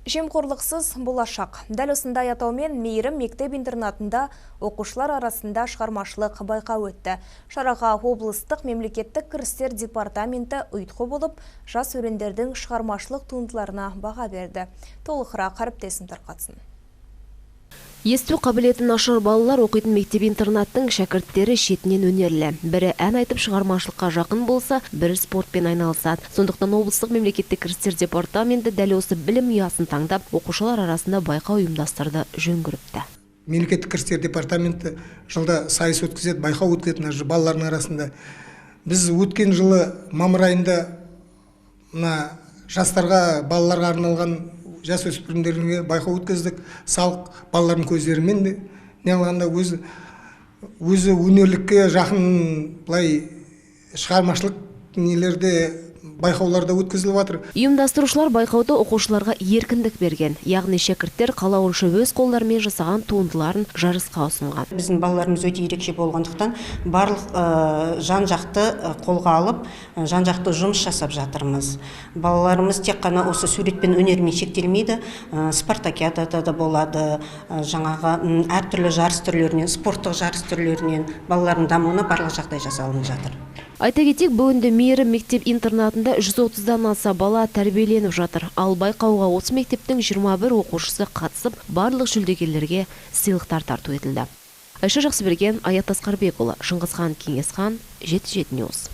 Жемқорлықсыз болашақ. Дәл осындай атаумен Мейірім мектеп-интернатында оқушылар арасында шығармашылық байқау өтті. Шараға облыстық мемлекеттік кірістер департаменті ұйытқы болып, жас өрендердің шығармашылық туындыларына баға берді. Толығырақ әріптесім тарқатсын. Есту қабілеті нашар балалар оқитын мектеп-интернаттың шәкірттері шетінен өнерлі. Бірі ән айтып, шығармашылыққа жақын болса, бірі спортпен айналысады. Сондықтан облыстық мемлекеттік кірістер департаменті дәл осы білім ұясын таңдап, оқушылар арасында байқау ұйымдастырды жөн көріпті. Мемлекеттік кірістер департаменті жылда сайыс өткізеді, байқау өткізеді мына балалардың арасында. Біз өткен жылы мамыр айында мына жастарға, балаларға арналған жасөспірімдерге байқау өткіздік. Салық балалардың көздерімен де не алғанда өзі өнерлікке жақын, былай шығармашылық нелерде, байқауларда өткізіліп жатыр. Ұйымдастырушылар байқауда оқушыларға еркіндік берген. Яғни шәкірттер қалауынша өз қолдарымен жасаған туындыларын жарысқа ұсынған. Біздің балаларымыз өте ерекше болғандықтан, барлық жан-жақты қолға алып, жан-жақты жұмыс жасап жатырмыз. Балаларымыз тек қана осы суретпен, өнермен шектелмейді, спартакиадада да болады, жаңағы әртүрлі жарыс түрлерінен, спорттық жарыс түрлерінен балалардың дамуына барлық жағдай жасалынып жатыр. Айта кетейік, бүгінде Мейірім мектеп-интернатында 130-дан аса бала тәрбиеленіп жатыр. Ал байқауға осы мектептің 21 оқушысы қатысып, барлық жүлдегерлерге сыйлықтар тарту етілді. Айша Жақсыберген, Аят Асқарбекұлы, Шыңғысхан Кеңесхан, 77 News.